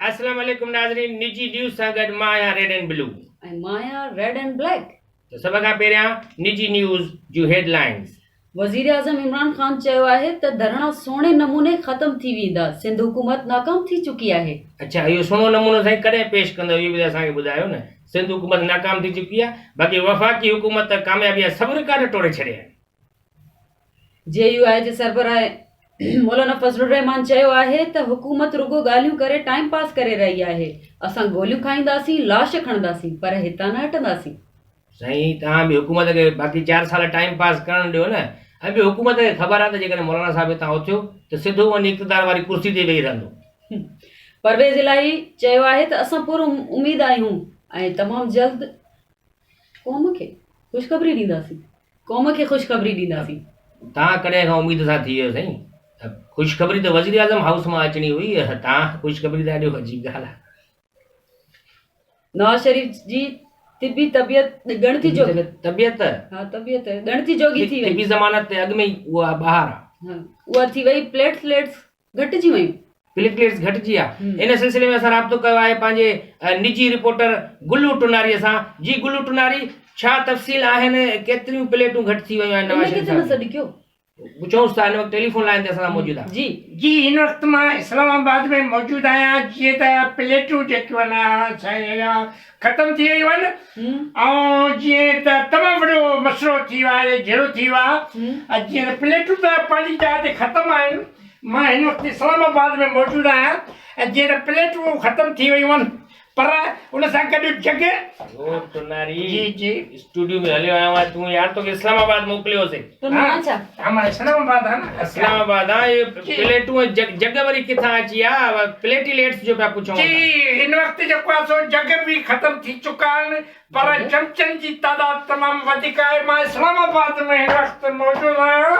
اسلام عليڪم ناظرين نجي نيوز سان گڏ مان آهيان ريڊ اينڊ بلو. ۽ مان آهيان ريڊ اينڊ بليڪ. ته سڀ کان پهريان نجي نيوز جون هيڊ لائنز. وزيراعظم عمران خان چيو آهي ته ڌرڻا سهڻي نموني ختم ٿي ويندا، سنڌ حڪومت ناڪام ٿي چڪي آهي. اڇا اهو سهڻو نمونو سائين ڪڏهن پيش ڪندو اهو به ته اسان کي ٻڌايو نه. سنڌ حڪومت ناڪام ٿي چڪي آهي باقي وفاقي حڪومت ته ڪاميابي جا سڀ رڪارڊ ٽوڙي ڇڏيا آهن. جي يو آء جي سربراهه مولانا فضل الرحمان چيو آهي ته حڪومت رڳو ڳالهيون ڪري ٽائيم پاس ڪري رهي آهي، اسان گوليون کائينداسين، لاش کڻنداسين پر هتان نه هٽنداسين. سائين توهان به حڪومت کي باقي چار سال ٽائيم پاس ڪرڻ ڏيو نه ۽ ٻيو حڪومت کي خبر آهي ته جيڪڏهن مولانا صاحب هتان اٿيو ته سڌو وڃي اقتدار واري ڪرسي تي ويهي رهندو. پرويز الاهي چيو آهي ته اسان پر اميد آهيون ۽ تمام جلد قوم کي خوشخبري ڏينداسين. قوم کي خوشخبري ڏينداسين. توهان ڪڏهن کان اميد سان ٿي ويو سائين. خوشخبري ته وزيراعظم هائوس مان اچڻي هئي توهان خوشخبري ٿا ڏيو عجيب ڳالهه آهي. نواز شريف جي طبي طبيعت ڳڻتي جوڳي طبيعت ها طبيعت ڳڻتي جوڳي ٿي وئي. طبي ضمانت تي اڳ ۾ ئي اها ٻاهر آهي. ها اها ٿي وئي پليٽليٽس گهٽجي ويون. پليٽليٽس گهٽجي ويا. ان سلسلي ۾ اسان رابطو ڪيو آهي پنهنجي نجي رپورٽر گلو ٽناري سان. جي گلو ٽناري ڇا تفصيل آهن ڪيتريون پليٽون گهٽ ٿي ويون آهن نواز ان کي شريف ته نه صاحب سڏ ڪيو. پڇونس ٿا هن وقت ٽيليفون لائين تي اسان سان موجود آهي. جي. جي هن وقت مان اسلام آباد ۾ موجود آهيان جيئن ته پليٽون جيڪيون آهن سائين ختم ٿي ويون آهن ۽ جيئن ته تمام وڏو مسئلو ٿي ويو آهي جهيڙو ٿي ويو آهي جيئن ته پليٽون ته پنهنجي جاء تي ختم آهن مان هن وقت اسلام آباد ۾ موجود آهيان ۽ جيئن ته پليٽون ختم ٿي ويون آهن پر ان سان گڏ جڳ او ٽناري جي جي اسٽوڊيو ۾ هليو آيو آهين تون يار توکي اسلام آباد موڪليوسي ٽنارا ڇا ها مان اسلام آباد آهيان نه اسلام آباد آ اهي پليٽون ۽ جڳ جڳ وري ڪٿان اچي آ پليٽيليٽس جو پيا پڇون جي هن وقت جيڪو آهي سو جڳ به ختم ٿي چڪا آهن پر چمچن جي تعداد تمام وڌيڪ آهي مان اسلام آباد ۾ هن وقت موجود آهيان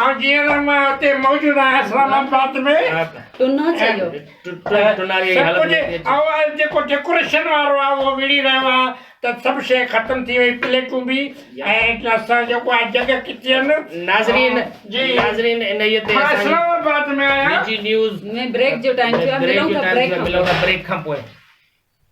۽ جيئن ته مان اتي موجود آهيان اسلام آباد ۾ ٽنا چيو. سڀ ڪجهه ۽ جيڪو ڊيڪوريشن وارو آهي اهو وڙهي رهيو آهي ته سڀ شيء ختم ٿي وئي پليٽون به ۽ اسان جيڪو آهي جڳ ڪٿي آهن ناظرين جي ناظرين انهيء تي مان اسلام آباد ۾ آهيان نجي نيوز ۾ بريڪ جو ٽائيم ٿيو آهي ملون ٿا بريڪ بريڪ کان پوء.